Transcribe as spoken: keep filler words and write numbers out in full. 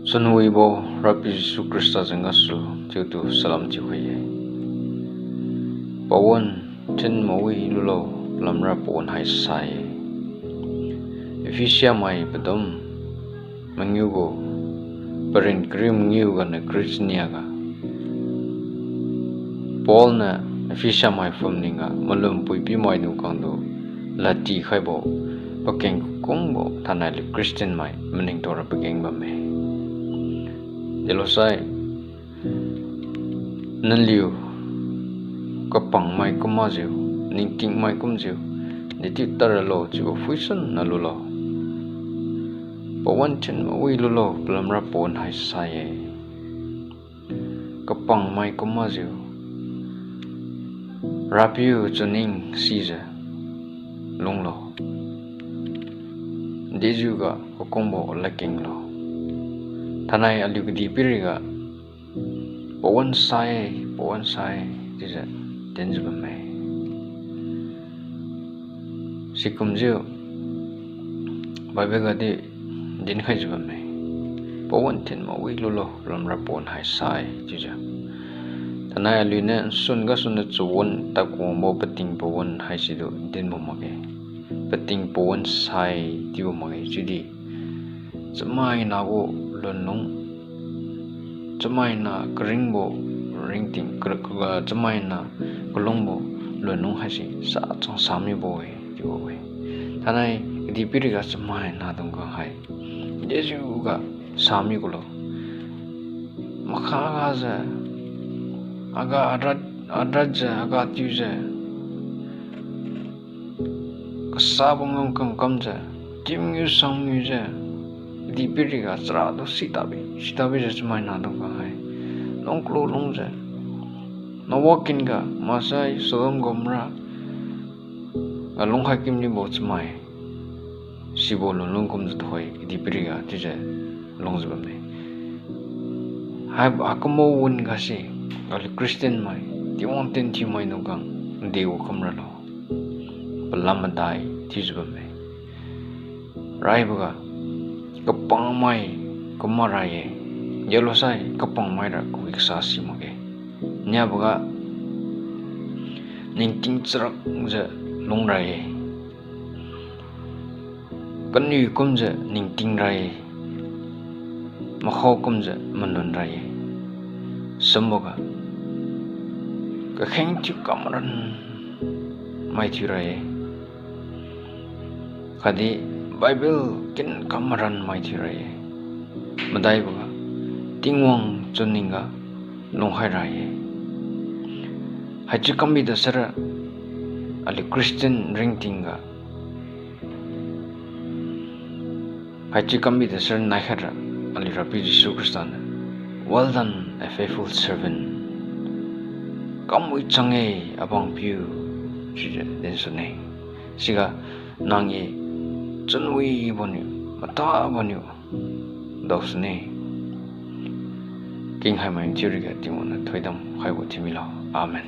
Chunwibo Rapiu Jesu Khrista jeng gasu thiutu salam thiukhai-e. Pawan thin mawi lulo, palamra pawan hai sai-e. Ephesia mai padum mangiu gu, parin kariu mangiu ganiu kariu chania ga, Paul niu Ephesia mai phumling ga malum puipi maidung khangtu ladtikhaibo pakeng kakungbo thainai aliu Christian mai maningtaora pageng bamme. Delosai, naliu kapangmai kum makjiu, ningtingmai kumjiu, dechiu tadralo chiubo phuisun nalulo. Pawan thin mawi lulo, palamra pawan hai sai-e. Kapangmai kum makjiu, Rapiu chunning sijiu lunglo. Dejiuga kakungbo ladkenglo. Thainai aliu kadihpiriga pawan sai-e, pawan sai-e chiujiu dinjiu bamme. Sikumjiu Bible gadi dinkhaijiu bamme. Pawan thin mawi lulo, palamra pawan hai sai-e chiujiu. Thainai aliuniu nsun gasuniu chawon tadkuangbo pating pawan haisitu dinbo makge. Pating pawan sai chiubo makge chiudi, chamaina gu lunlung, chamaina karingbo ringting, kar-, kar-, chamaina kalungbo lunlung haise sa chang samibo-e chiubo-e. Thainai kadihpiriga chamaina dungkhang hai dejiuga sami kulo. Makha gajiu, aga adrat, adratjiu, aga tiujiu, kasabo ngam kam kamjiu, timngiu sangniujiu, kadihpiriga charatu sitabi, sitabijiu chamaina dungkhang hai lungklu lungjiu, Noah kin ga maksai Sodom Gomorrah ga lungkhai kimnibo chamai sibo lunlung kumjiu tuhoi kadihpiriga chiujiu lungjiu bamme. Hai, haikumbo wun gase, aliu Christian mai, Tingwang ten thiumaidung khang, nde gu kum ralo. Palam madai thiujiu bamme. Raiboga, kapangmai kum mak ra-e, delosai kapangmaira kawi kasa si makge. Niaboga, ningting charakjiu lung ra-e. Kaniu kumjiu ningting ra-e, makhao kumjiu manun ra-e. Sumboga, kakheng thiu kamaran mai thiura-e, khatdi Bible ken kamaran mai thiura-e. Madaiboga, Tingwang chunning ga lungkhai ra-e. Haichiu kam bida saira, aliu Christian ringting ga, haichiu kam bida saira naikhaira, aliu Rapiu Jesu Khrista niu, Well done, a faithful servant. Kamwi chang-e, abangpiu, chiujiu dinsune. Siga nang-e chunwibo niu, matabo niu daosune. Kengkhai mai thiuriga Tingwang niu thoidam khaibo thiumilo. Amen.